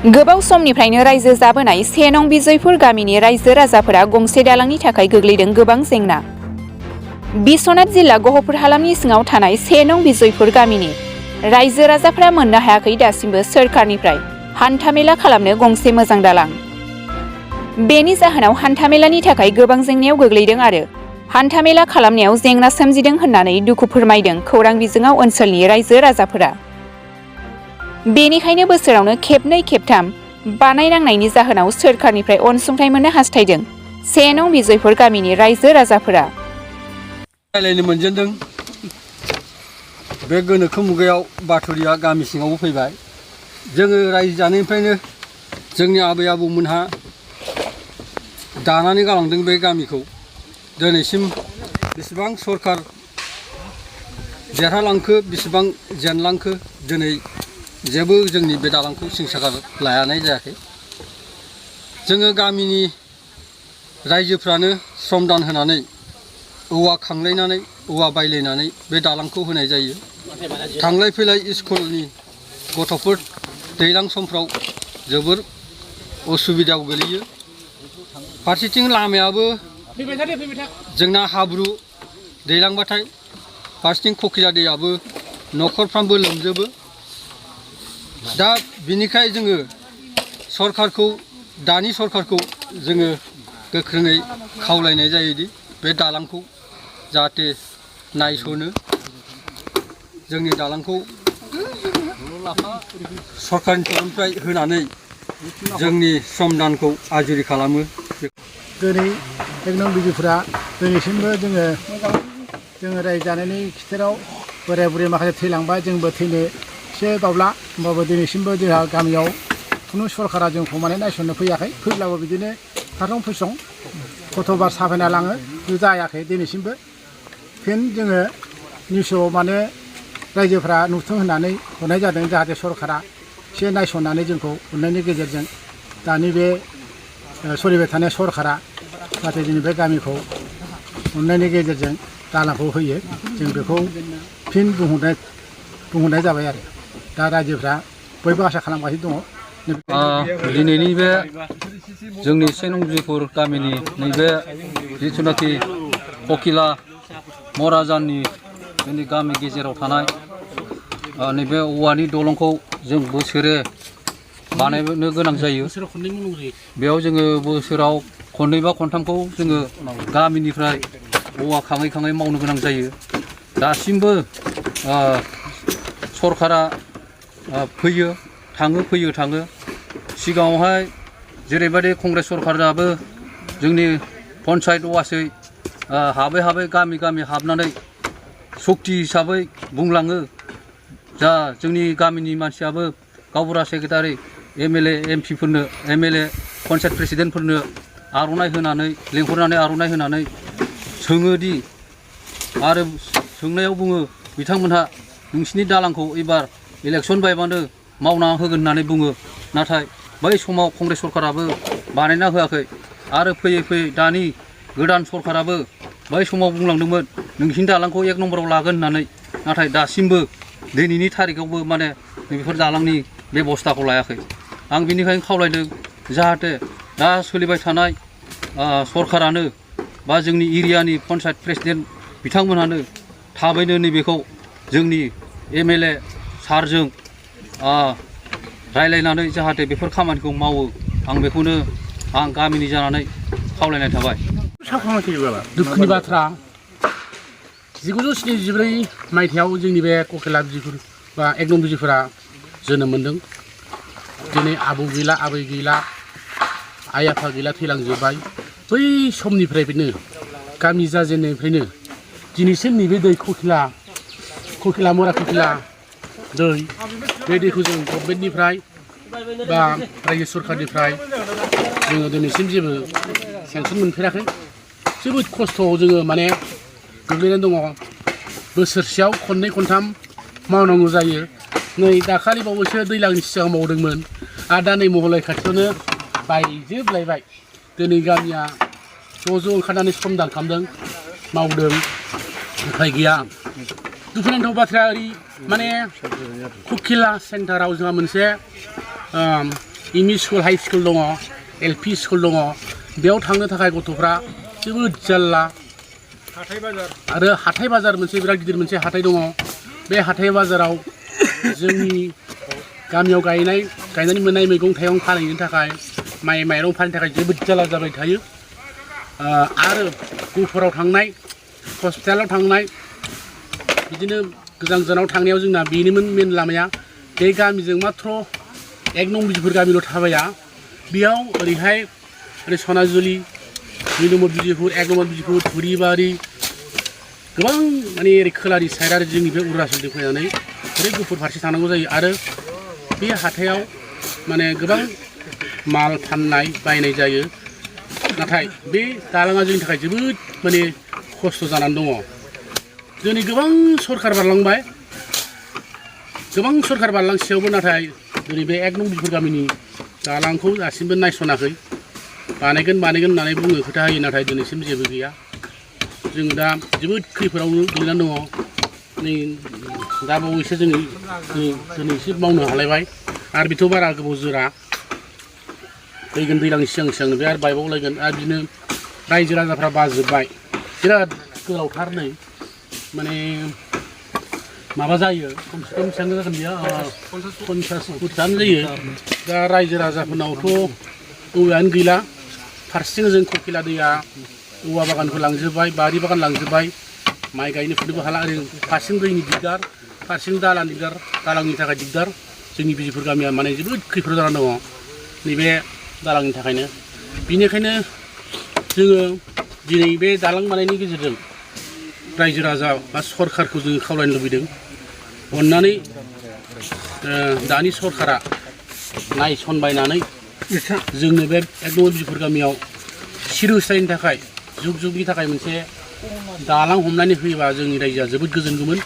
गोबाव समनिफ्रायनो रायजो जाबोनाय 1 नं बिजयपुर गामिनि रायजो राजाफोरा गंसे दालांनि थाखाय गोग्लैदों गोबां जेंना। बिश्वनाथ जिल्ला गहपुर हालामनि सिङाव थानाय 1 नं बिजयपुर गामिनि रायजो राजाफोरा मोननो हायाखै दासिमबो सोरखारनिफ्राय हान्थामेला खालामनो गंसे मोजां दालां। बेनि जाहोनाव हान्थामेलानि थाखाय गोबां जेंनायाव गोग्लैदों आरो हान्थामेला खालामनायाव जेंना सोमजिदों होननानै दुखु फोरमायदों खौरां बिजोङाव ओनसोलनि रायजो राजाफोरा। बेनिखायनो बोसोरावनो खेबनै खेबथाम बानायनांनायनि जाहोनाव सोरखारनिफ्राय अनसुंथाइ मोननो हास्थायदों 1 नं बिजयपुर गामिनि रायजो राजाफोरा। रायलायनो मोनजेनदों बे गोनोखो मुगायाव बाथुरिया गामि सिङावबो फैबाय। जोङो रायजो जानायनिफ्रायनो जोंनि आबै आबौमोनहा दानानै गालांदों बे गामिखौ। दिनैसिम बेसेबां सरखार देरहालांखो बेसेबां जेनलांखो दिनै जेबो जोंनि बे दालांखौ सिंसागार लायानाय जायाखै। जोङो गामिनि रायजोफ्रानो श्रमदान होनानै औवा खांलायनानै औवा बायलायनानै बे दालांखौ होनाय जायो। थांलाय फैलाय स्कुलनि गथ'फोर दैज्लां समफ्राव जोबोर उसुबिदायाव गोलैयो। फारसेथिं लामायाबो जोंना हाब्रु दैलांबाथाय, फारसेथिं खखिला दैयाबो न'खरफ्रामबो लोमजोबो। दा बिनिखाय जोङो सरखारखौ दानि सरखारखौ जोङो गोख्रोङै खावलायनाय जायोदि बे दालांखौ जाहाथे नायसनो, जोंनि दालांखौ सरखारनि तरफनिफ्राय होनानै जोंनि श्रमदानखौ आजुरि खालामो। दिनै 1 नं बिजयपुरा दिनैसिमबो जोङो रायजो जानायनि खिथेराव बोराय बुरै माखासे थैलांबाय, जोंबो थैनो एसे बावला। होमबाबो दिनैसिमबो जोंहा गामियाव खुनु सरकारा जोंखौ माने नायसननो फैयाखै। फैब्लाबो बिदिनो खारं फैसं गथ'बार साफायना लाङो, जायाखै दिनैसिमबो। फिन जोङो निउसआव माने रायजोफ्रा नुथों होननानै हरनाय जादों, जाहाथे सरकारा एसे नायसननानै जोंखौ अननायनि गेजेरजों दानि बे सोलिबाय थानाय सरकारा जाहाथे जोंनि बे गामिखौ अननायनि गेजेरजों दालांखौ होयो, जों बेखौ फिन बुंहरनाय जाबाय आरो। दा रायजोफ्रा बयबो आसा खालामगासिनो दङ। दिनैनि बे जोंनि 1 नं बिजयपुर गामिनि नैबे जिथुनाखि खकिला मराजाननि जोंनि गामि गेजेराव थानाय नैबे औवानि दलंखौ जों बोसोरे बानायनो गोनां जायो। बेयाव जोङो बोसोराव खननै बा खनथामखौ जोङो गामिनिफ्राय औवा खाङै खाङै मावनो गोनां जायो। दासिमबो सरकारा फैयो थाङो। सिगाङावहाय जेरैबायदि कंग्रेस सरकाराबो जोंनि पन्सायत अवासै हाबै गामि गामि हाबनानै सक्ति हिसाबै बुंलाङो। जा जोंनि गामिनि मानसियाबो गावबुरा सेक्रेटारि MLA MP फोरनो MLA पन्सायत प्रेसिडेन्टफोरनो आर'नाइ होनानै लेंहरनानै आर'नाइ होनानै सोङोदि, आरो सोंनायाव बुङो बिथांमोनहा नोंसिनि दालांखौ एबार इलेक्सन बायबानो मावना होगोन होननानै बुङो। नाथाय बै समाव कंग्रेस सरकाराबो बानायना होआखै। आरो फैयै दानि गोदान सरकाराबो बै समाव बुंलांदोंमोन नोंसिनि दालांखौ 1 नम्बराव लागोन होननानै। नाथाय दासिमबो दिनैनि थारिखावबो माने बेफोर दालांनि बेबस्थाखौ लायाखै। आं बिनिखायनो खावलायदों जाहाथे दा सोलिबाय थानाय सरकारानो बा जोंनि एरियानि पन्सायत प्रेसिडेन्ट बिथांमोनहानो थाबैनो नैबेखौ जोंनि MLA सारजों रायलायनानै जाहाथे बेफोर खामानिखौ मावो, आं बेखौनो आं गामिनि जानानै खावलायनाय थाबाय। दुखुनि बाथ्रा, 1974 मायथाइयाव जोंनि बे खकिला बिजयपुर बा 1 नं बिजयपुरा जोनोम मोन्दों। दिनै आबौ गैला, आबै गैला, आइ आफा गैला, थैलांजोब्बाय। बै समनिफ्रायनो गामि जाजेननायनिफ्रायनो दिनैसिम नैबे दै खकिला मरा खकिला दै, बे दैखौ जों गभर्नमेन्टनिफ्राय बा रायजो सरकारनिफ्राय जोङो दिनैसिम जेबो सेंसन मोनफेराखै। जोबोद खस्थ'आव जोङो माने गोग्लैनानै दङ। बोसोरसेयाव खननै खनथाम मावनांगौ जायो। नै दाखालि बावैसो दैज्लांनि सिगां मावदोंमोन, आरो दा नै महलय खाथियावनो बायजोबलायबाय। दिनै गामिया ज' ओंखारनानै श्रमदान खालामदों, मावदों, उफाय गैया। दुखुनांथाव बाथ्राया ओरै माने खकिला सेन्टाराव जोंहा मोनसे एमइ स्कुल हाइ स्कुल दङ एलपि स्कुल दङ बेयाव थांनो थाखाय गथ'फ्रा जोबोद जारला आरो हाथाय बाजार मोनसे बिराद गिदिर मोनसे हाथाय दङ बे हाथाय बाजाराव जोंनि गामियाव गायनानै मोननाय मैगं थाइगं फानहैनो थाखाय माइ माइरं फाननो थाखाय जोबोद जारला जाबाय थायो आरो गुफुराव थांनाय हस्पिटालाव थांनाय बिदिनो गोजान गोजानाव थांनायाव जोंना बेनोमोन मेन लामाया बे गामिजों माथ्र 1 नं बिजिफोर गामिल' थाबाया बेयाव ओरैहाय ओरै सनाजुलि 2 नम्बर बिजिफोर 1 नम्बर बिजिफोर थुरिबारि गोबां माने ओरै खोलानि साइड आरो जोंनि बे अरुणाचलजों फैनानै ओरै गुफुर फारसे थांनांगौ जायो आरो बे हाथायाव माने गोबां माल फाननाय बायनाय जायो नाथाय बे दालाङा जोंनि थाखाय जोबोद माने खस्थ' जानानै दङ जोंनि गोबां सरखार बारलांबाय गोबां सरखार बारलांसेयावबो नाथाय जोंनि बे 1 नं बिजिफोर गामिनि दालांखौ दासिमबो नायसनाखै बानायगोन होननानै बुङो खोथा होयो नाथाय दिनैसिम जेबो गैया जोङो दा जोबोद खैफोदावनो गोलैनानै दङ नै दा बावैसो जोङो दिनैसो मावनो हालायबाय आरो बेथ' बारा गोबाव जोरा फैगोन दैज्लांनि सिगां बे आरो बायबावलायगोन आरो बिदिनो रायजो राजाफ्रा बाजोब्बाय बिराद गोलावथार नै माने माबा जायो खमसे खम बेसेबां जागोन बेयो 50 फुटानो जायो दा रायजो राजाफोरनावथ' औवायानो गैला फारसेथिं जों ककिला दैया औवा बागानखौ लांजोब्बाय बारि बागान लांजोब्बाय माइ गायनो फुनोबो हाला ओरै फारसेथिं दैनि दिगदार फारसेथिं दालांनि थाखाय दिगदार जोंनि बिजिफोर गामिया माने जोबोद खैफोद जानानै दङ नैबे दालांनि थाखायनो बेनिखायनो जोङो दिनै बे दालां बानायनायनि गेजेरजों रायजो राजा बा सरखारखौ जोङो खावलायनो लुबैदों अननानै दानि सरखारा नायसनबायनानै जोंनो बे 1 नं बिजिफोर गामियाव सिरुसायनि थाखाय जुग जुगनि थाखाय मोनसे दालां हमनानै होयोबा जोंनि रायजोआ जोबोद गोजोनगौमोन